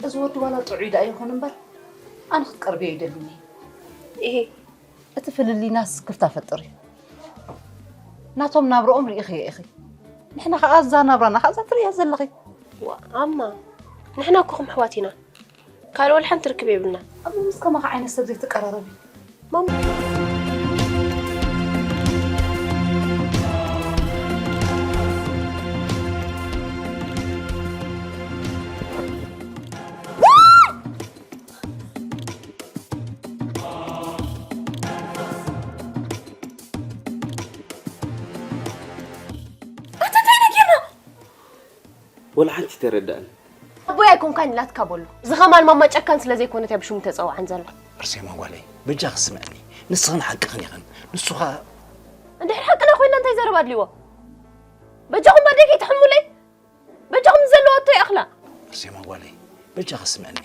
እዚ ወዲ ዋላ ጥዑይ ደኣ ይኹን እምበር ኣነ ክትቀርብዮ ይደልን እየ። እሄ፣ እቲ ፍልልይናስ ክፍታ ፈጥር እዩ። ናቶም ናብርኦም ርኢኽዮ ኢኺ። ንሕና ከኣ እዛ ናብራና ከኣ እዛ ትርእያ ዘለኺ። ዋ፣ ኣማ፣ ንሕና እኮ ከም ኣሕዋት ኢና። ካልእ ወላ ሓንቲ ርክብ የብልና። ኣብ ምስ ከማኻ ዓይነት ሰብ ዘይትቀራረቢ። ማማ። ኣታ እንታይ ነጊርና? ወላ ሓንቲ ተረዳእኒ። ኣቦይ ኣይኮንካን ኢላትካ በሎ። እዚ ኸማን ማማ ጨካን ስለ ዘይኮነት እያ ብሽሙ ተጸውዓን ዘላ። ኣርሴማ ጓለይ፣ በጃኺ ስምዕኒ። ንስኽን ሓቅኽን ኢኽን። ንሱ ኸኣ እንድሕር ሓቅና ኮይና እንታይ ዘረባ ኣድልይዎ? በጃኹም ባደይ ከይትሕሙለይ። በጃኹም ዘለዋ እቶ ይኣኽላ። ኣርሴማ ጓለይ፣ በጃኺ ስምዕኒ።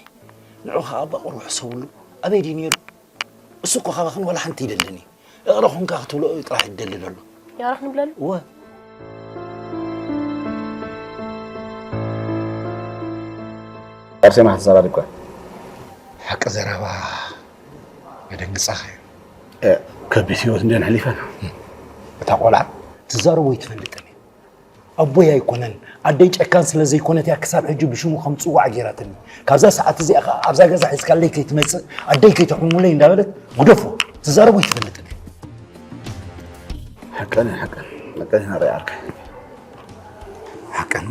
ንዑ ኸኣ ብቑሩብ ሕሰብሉ። ኣበይ ድዩ ነይሩ? እሱ እኮ ካባኽን ዋላ ሓንቲ ይደልን እዩ። እቕረ ኹንካ ክትብሎ እዩ ጥራሕ ይደሊ ዘሎ። ያረኽ ንብለሉ? እወ። ኣርሴማ ክትዛራሪ እኳ። ሓቂ ዘረባ የደንግጻኻ እዩ። እ፣ ከቢድ ህይወት እንድየን ኣሕሊፈን። እታ ቆልዓ ትዛረቦ ኣይትፈልጥን እያ። ኣቦይ ኣይኮነን፣ ኣደይ ጨካን ስለ ዘይኮነት እያ ክሳብ ሕጂ ብሽሙ ከም ጽዋዕ ገይራትኒ። ካብዛ ሰዓት እዚኣ ኸኣ ኣብዛ ገዛ ሒዝካለይ ከይትመጽእ፣ ኣደይ ከይተሕሙለይ እንዳበለት ግደፎ። ትዛረቦ ኣይትፈልጥን እያ። ሓቀን፣ ሓቀን፣ ሓቀን ኢና ርኣርካ። ሓቀን።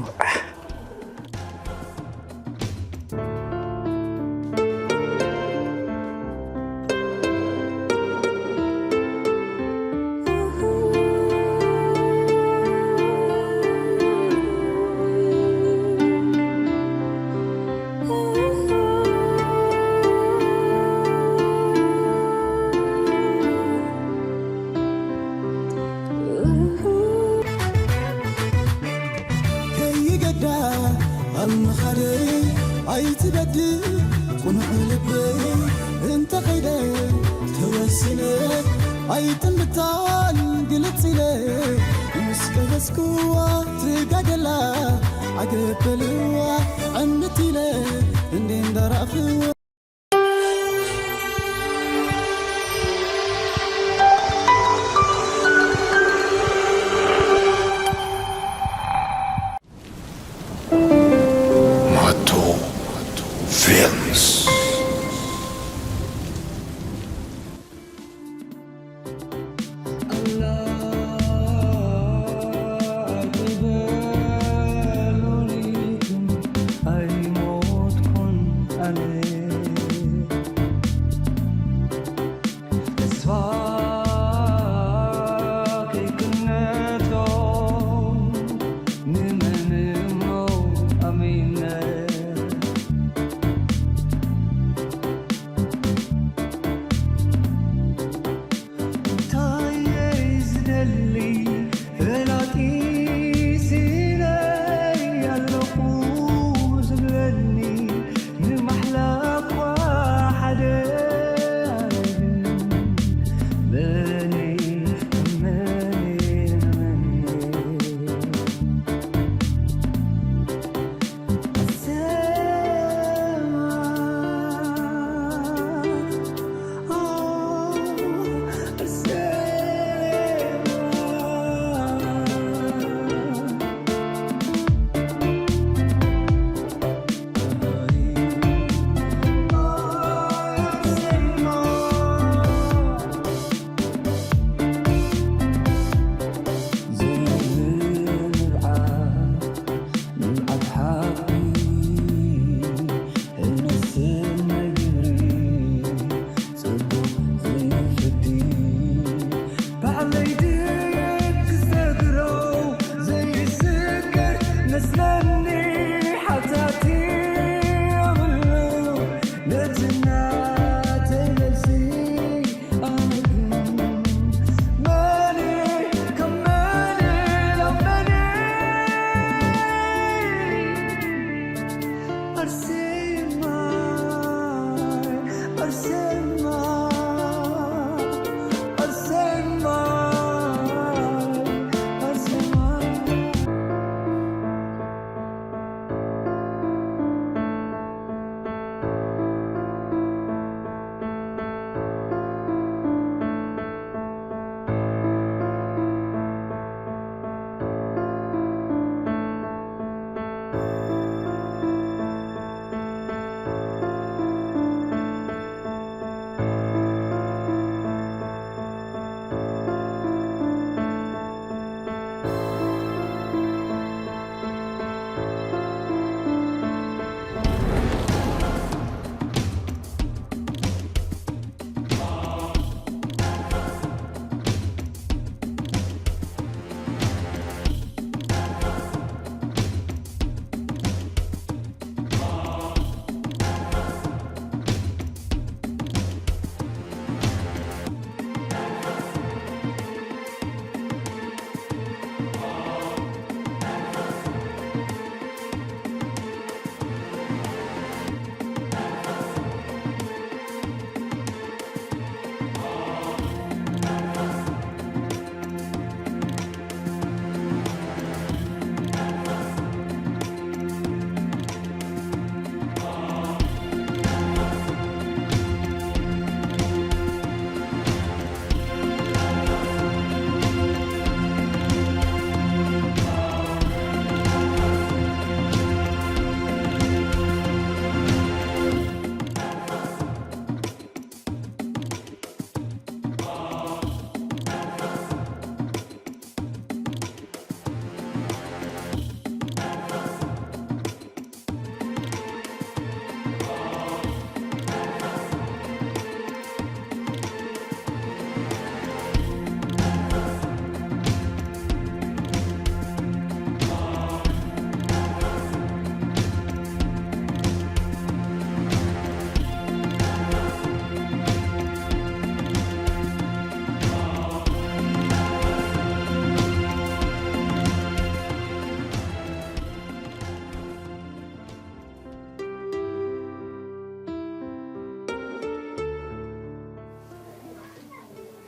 ከይገዳ ኣብ ምኻደይ ኣይትበድል፣ ቁኑዕ ልበይ እንተኸይደ ተወሲነ ኣይጥምታን ግልጽ ኢለ ምስ ቀለስክዋ ትጋደላ ዓገበልዋ ዕንት ኢለ እንዴ እንዳራእኽዋ። ማቶ ፊልምስ። እንታይ እየ ዝደሊ ፈላጢ ስኢነይ ኣለኹ ዝብለኒ ንማሕላ እኳ ሓደ ኣይብልን። መን እየ መን እየ መን እየ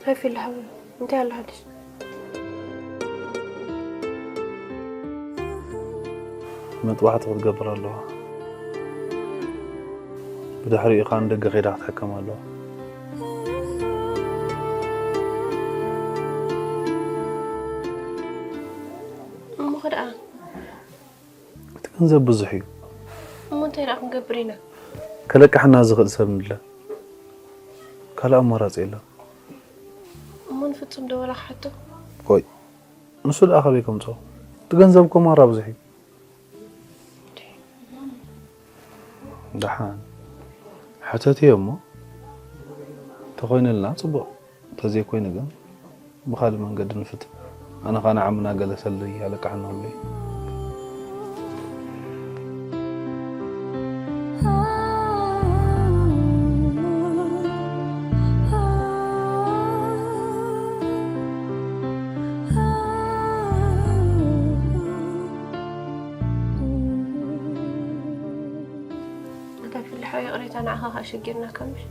ከፊል ሓወይ፣ እንታይ ኣሎ ሓድሽ? መጥባሕቲ ክትገብር ኣለዋ። ብድሕሪኡ ኸኣ ንደገ ከይዳ ክትሕከም ኣለዋ። እሞ ኸ ደኣ? እቲ ገንዘብ ብዙሕ እዩ። እሞ እንታይ ደኣ ክንገብር ኢና? ከለቅሓና ዝኽእል ሰብ ንድለ። ካልእ ኣማራጺ የለን። እሞ ንፍጹም ዶ ወላ ክሓቶ? ወይ፣ ንሱ ደኣ ካበይ ከምጽኦ? እቲ ገንዘብ እኮ ማራ ብዙሕ እዩ። ደሓን ሕተትዮ እሞ፣ ተኾይነልና ጽቡቕ፣ ተዘይኮይኑ ግን ብኻልእ መንገዲ ንፍትን። ኣነ ኸኣ ንዓምና ገለ ሰለይ ኣለቅሓና ኣሎ እዩ። ኣታ ፊልሓዊ፣ ይቕሬታ፣ ንዓኻ ኸኣ ሸጊርናካ ምሽ?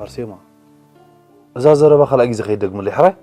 ኣርሴማ፣ እዛ ዘረባ ካልኣይ ግዜ ከይትደግምለይ ሕራይ።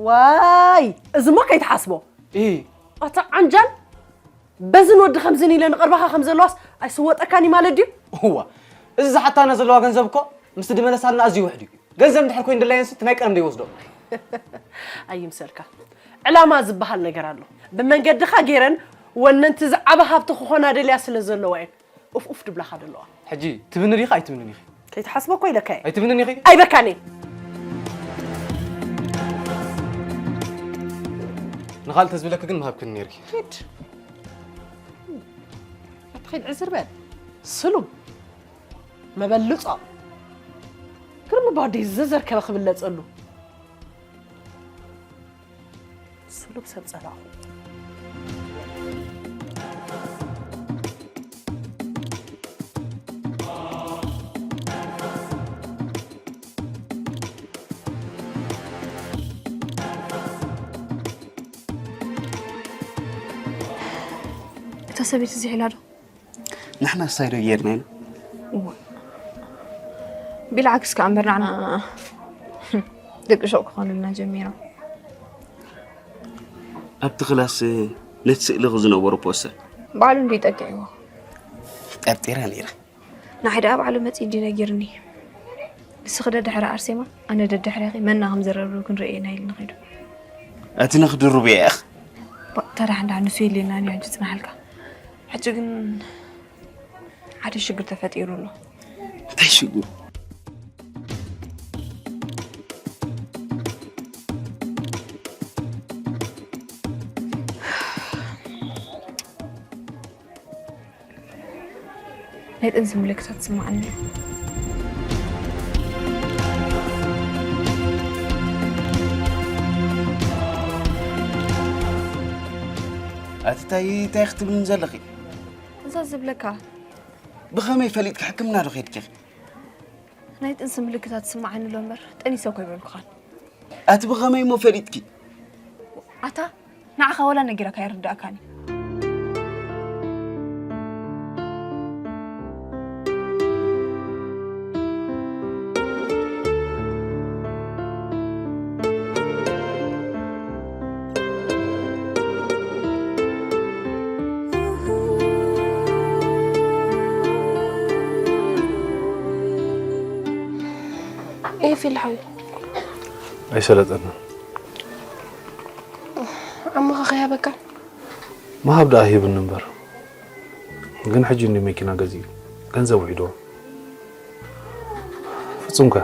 ዋይ፣ እዚ እሞ ከይትሓስቦ። እ። ኣታ ዓንጃል፣ በዝን ወዲ ከምዝን ኢለ ንቐርባኻ ከም ዘለዋስ ኣይስወጠካን እዩ ማለት ድዩ? እዋ፣ እዚ ዝሓታና ዘለዋ ገንዘብ እኮ ምስቲ ድመለሳልና ኣዝዩ ውሕድ እዩ። ገንዘብ እንድሕር ኮይኑ ድላየንሲ እቲ ናይ ቀደም ዶ ይወስዶ? ኣይምሰልካ። ዕላማ ዝበሃል ነገር ኣሎ። ብመንገድኻ ገይረን ወነንቲ ዝዓበ ሃብቲ ክኾና ደልያ ስለ ዘለዋ እየን ኡፍ ኡፍ ድብላኻ ደለዋ። ሕጂ ትብኒ ዲኻ ኣይትብንን ኢኺ? ከይትሓስቦ እኮ ኢለካ እየ። ኣይትብንን ኢኺ? ኣይበካን እየ። ንኻልእ ተዝብለኪ ግን ምሃብክኒ ነይርኪ። ኪድ። ኣትኺድ ዕዝር በል። ስሉም። መበልጾ። ግርም እባ ወደይ ዘዘርከበ ክብለጸሉ። ስሉብ ሰብ ጸላእኹ። እታ ሰበይቲ እዚኣ ኢላ ዶ? ንሕና እሳይ ዶ ጌርና ኢና? እወ። ቢልዓክስ ከኣ እምበር ንዓና ደቂ ሹቕ ክኾኑልና ጀሚሮም። ኣብቲ ክላስ ነቲ ስእሊ ዝነበሮ ፖስተር ባዕሉ እንድዩ ጠቂዕዎ። ጠርጢረ ነይረ። ንዓይ ደኣ ባዕሉ መጺኡ እንድዩ ነጊሩኒ። ንስኺ ደድሕሪ ኣርሴማ፣ ኣነ ደድሕሬኺ መና ከም ዝረርብ ክንርኢ ኢና ኢሉ ንኸይዱ። ኣቲ ንኽድርቡ እየ እኽ። ባ-፣ ታዲያ ሓንዳ ንሱ የድልየና እዩ ሕጂ ጽናሓልካ። ሕጂ ግን ሓደ ሽግር ተፈጢሩ ኣሎ። እንታይ ሽግር? ናይ ጥንሲ ምልክታት ትስምዓኒ። ኣቲ ታይ፣ ታይ ክትብልኒ ዘለኺ? እዛ ዝብለካ። ብኸመይ ፈሊጥኪ? ሕክምና ዶ ኸይድኪ? ናይ ጥንሲ ምልክታት ትስምዓኒ ኣሎ እምበር፣ ጠኒሰ እኮ ኣይበልኩኻን። ኣቲ ብኸመይ እሞ ፈሊጥኪ? ኣታ፣ ንዓኻ ወላ ነጊረካ ኣይርድኣካን እዩ። ኤፊ ልሓዊ። ኣይሰለጠንን። ዓመኻ ከይሃበካ? ምሃብ ደኣ ሂብኒ እምበር። ግን ሕጂ እንዲ መኪና ገዚኡ። ገንዘብ ውሒድዎ። ፍጹም ከ?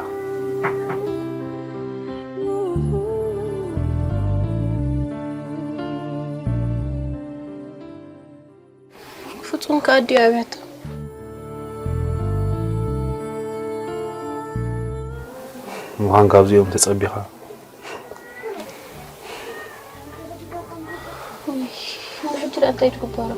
ብፁም ከኣ ኣዲኡ ኣብያቶ። ምዃን ካብዚኦም ተጸቢኻ ሕጂ ደኣ እንታይ ትግበሮ?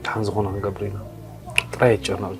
ደሓን ዝኾነ ክንገብር ኢና። ጥራይ ኣይትጨነቕ።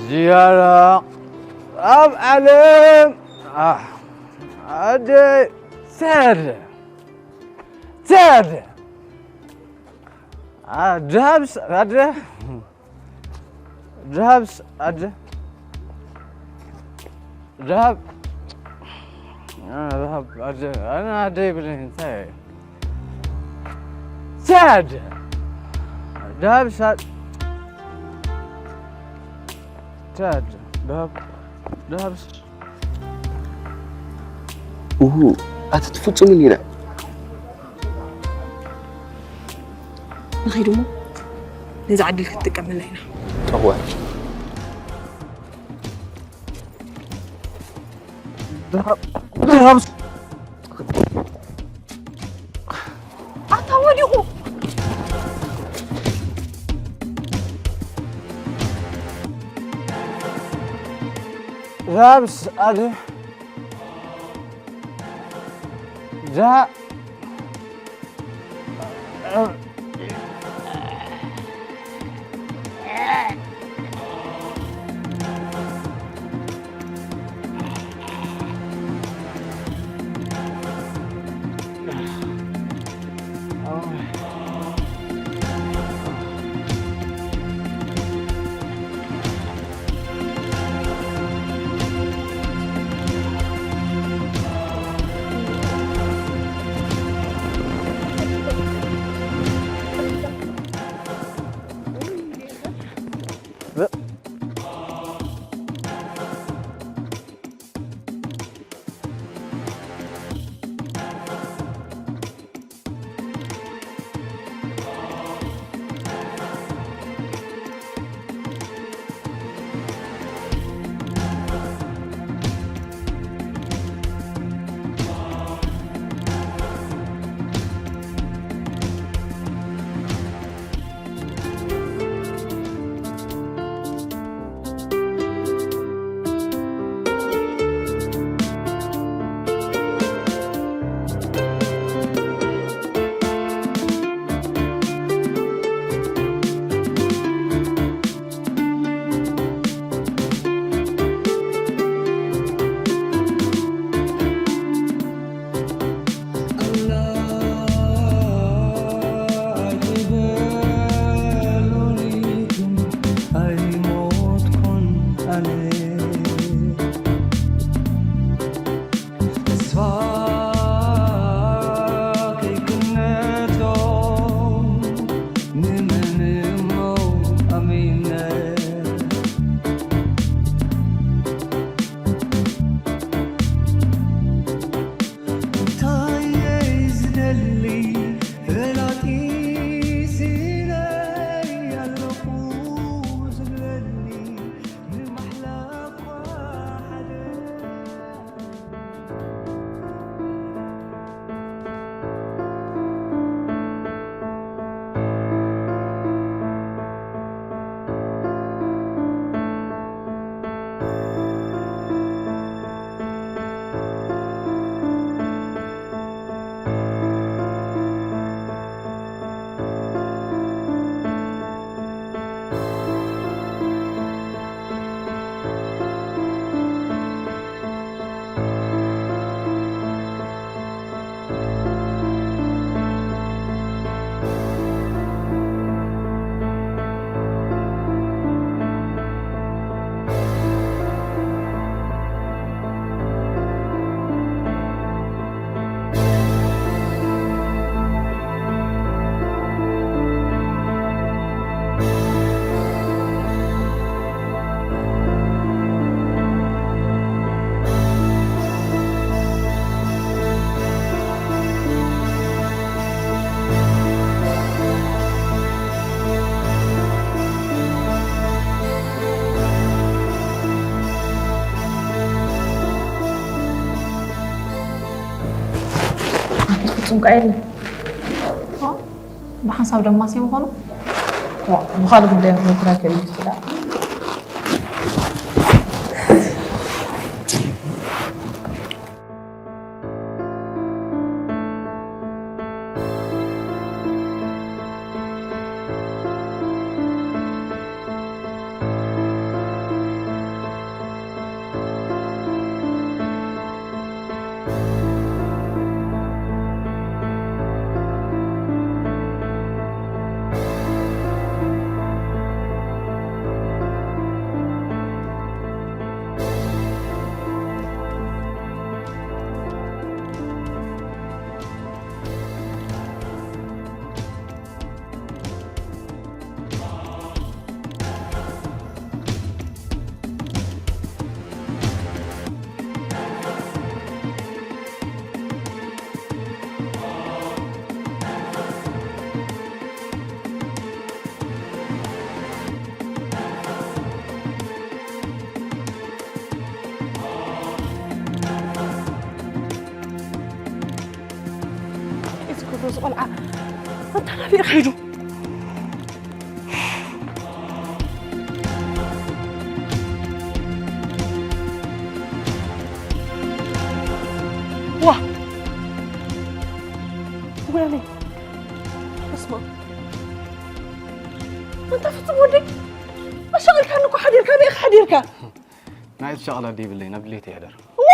ዝያዳ ኣብ ዓለም ኣደ ሰር ሰር ኣዳብስ ኣደ ድሃብስ ኣደ ድሃብ ድሃብ ኣደ ኣነ ኣደ ይብለኝ እንታይ ኣደ ድሃብ ሳድ ሳድ ድሃብ ድሃብ እሁ ኣቲ ትፍጹምኒ ኢና ንኸይድ እሞ ነዚ ዕድል ክትጥቀመላ ኢና። ጠቕዋ ኣታ ወዲቑ ራብስ ኣደ ዳ ጭንቋ የለ። ኦ፣ ብሓንሳብ ደማሲ ምኾኑ? ዋ፣ ብኻልእ ጉዳይ ምክራይ ከይዩ ስዳ። እስኪ ሮዝ ቆልዓ ኣተናቢቕ ሄዱ። ዋ! ወይኔ! በስመ ኣብ። ኣንታ ፍጹም ወደይ! ኣሻቒልካኒ እኮ ሓዲርካ፣ ኣበይ ኢኻ ሓዲርካ? ናይ ሸቕላ ድይብለይ፣ ናብ ድሌተይ ይሕደር። ዋ!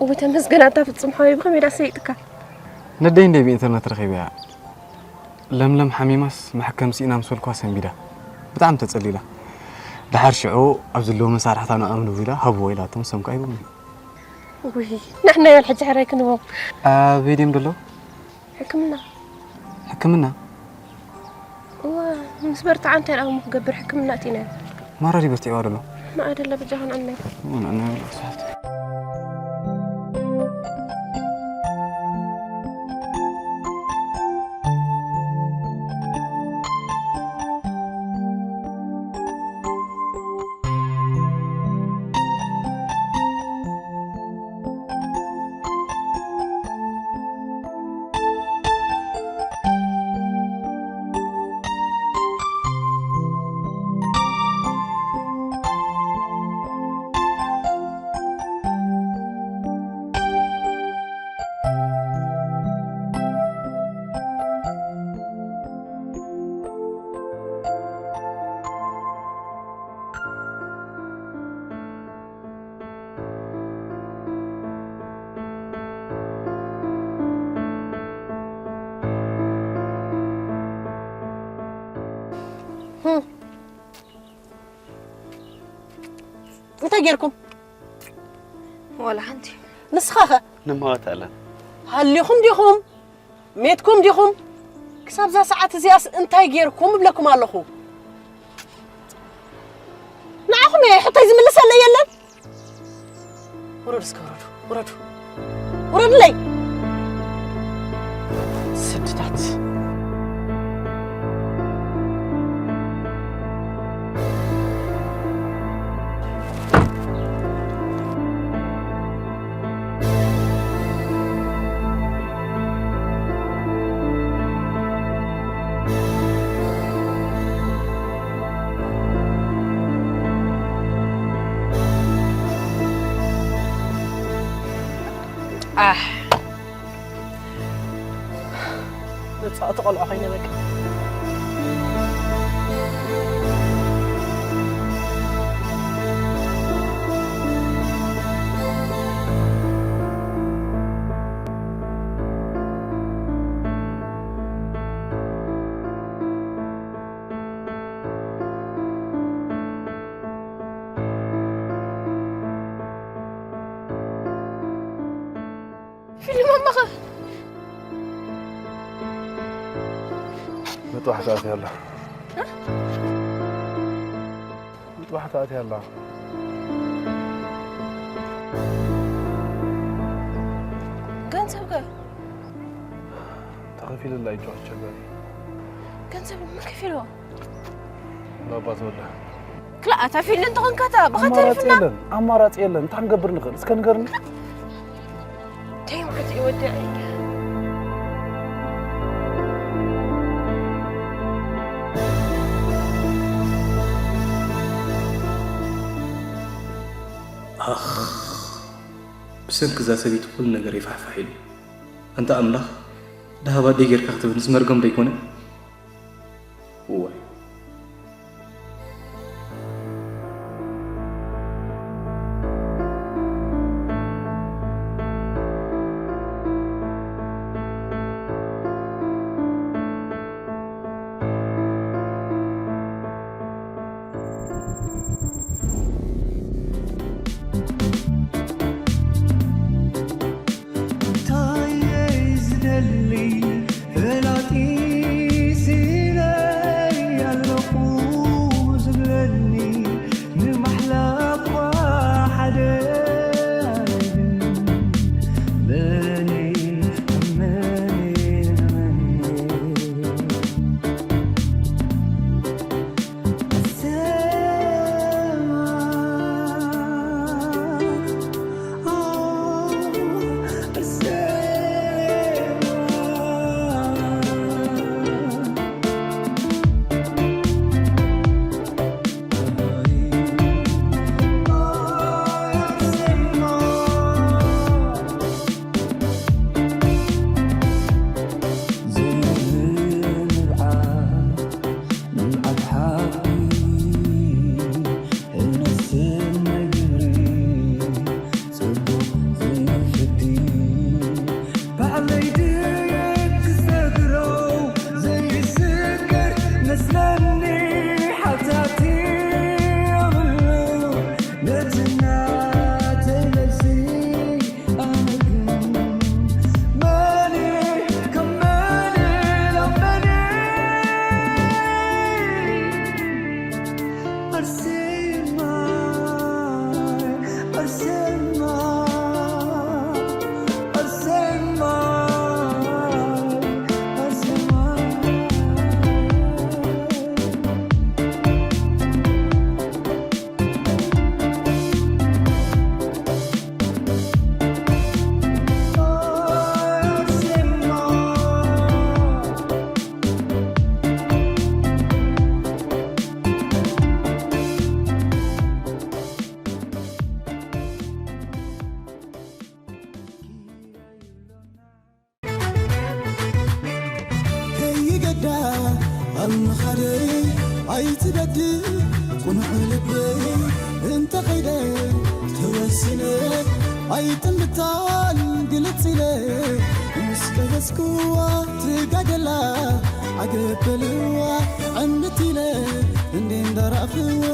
እወ ተመስገን፣ ኣታ ፍጹም ሓወይ፣ ብኸመይ ደኣ ሰይጥካ? ነደይ እንደ ብኢንተርነት ረኺበያ። ለምለም ሓሚማስ መሐከም ስኢና ምስ በልኳ ሰንቢዳ። ብጣዕሚ ተጸሊላ። ደሓር ሽዑ ኣብ ዘለዉ መሳርሕታ ንኣምኑ ኢላ ሃብዎ ኢላቶም፣ ሰምካ ሂቦም። ውይ፣ ንሕና እያ ሕጂ ሕራይ ክንቦም። ኣበይ ድዮም ዘለዉ? ሕክምና። ሕክምና? እዋ፣ ምስ በርትዓ እንታይ ደኣ እሞ ክገብር ሕክምና ኣቲናዮ። ማራ ድዩ በርቲዕዋ ዘሎ? ንኣደለ በጃኹን ኣመይ። እዋ፣ ንኣና ይብላ፣ ስሓፍቲ። ጌርኩም? ወላ ሓንቲ። ንስኻኸ? ንማወት ኣለን። ሃሊኹም ዲኹም? ሜትኩም ዲኹም? ክሳብ እዛ ሰዓት እዚኣስ እንታይ ጌርኩም እብለኩም ኣለኹ? ንዓኹም እየ ሕቶይ ዝምልሰለይ የለን። ውረዱ እስከ ውረዱ፣ ውረዱ፣ ውረዱለይ። ስድታት። ኣሕ። መጻእቲ ቆልዑ ኮይነ በቃ። ፊልም ኣማኸ ምጥባሕ ተኣትያ ኣላ። ምጥባሕ ተኣትያ ኣላ። ገንዘብ ከ ተኸፊልላ ይጆ ኣስቸጋሪ። ገንዘብ ምን ከፊልዎ? ባባ ተወዳ ክላኣታ ፊልም እንተኾንካታ ብኸ ኣማራፂ ተሪፍና የለን፣ ኣማራፂ የለን። እንታይ ክንገብር ንኽእል እስከ ንገርኒ። እንታይ ማለት እዩ ወዲ? ኣኽ ብሰንኪ እዛ ሰበይቲ ኩሉ ነገር ይፋሕፋሕ ኢሉ። ኣንታ ኣምላኽ ደሃብ ኣደይ ጌርካ ክትብልስ መርገም ዶ ኣይኮነን? እዋይ። ከይገዳ ኣብ ምኻደይ ኣይትበድል ቁኑዕ ልበይ እንተኸይደ ተወሲነ ኣይጥምታን ግልጽ ኢለ ምስ ቀየስኩዋ ትጋደላ ኣገበልዋ ዕምት ኢለ እንዴ እንዳራእኽዋ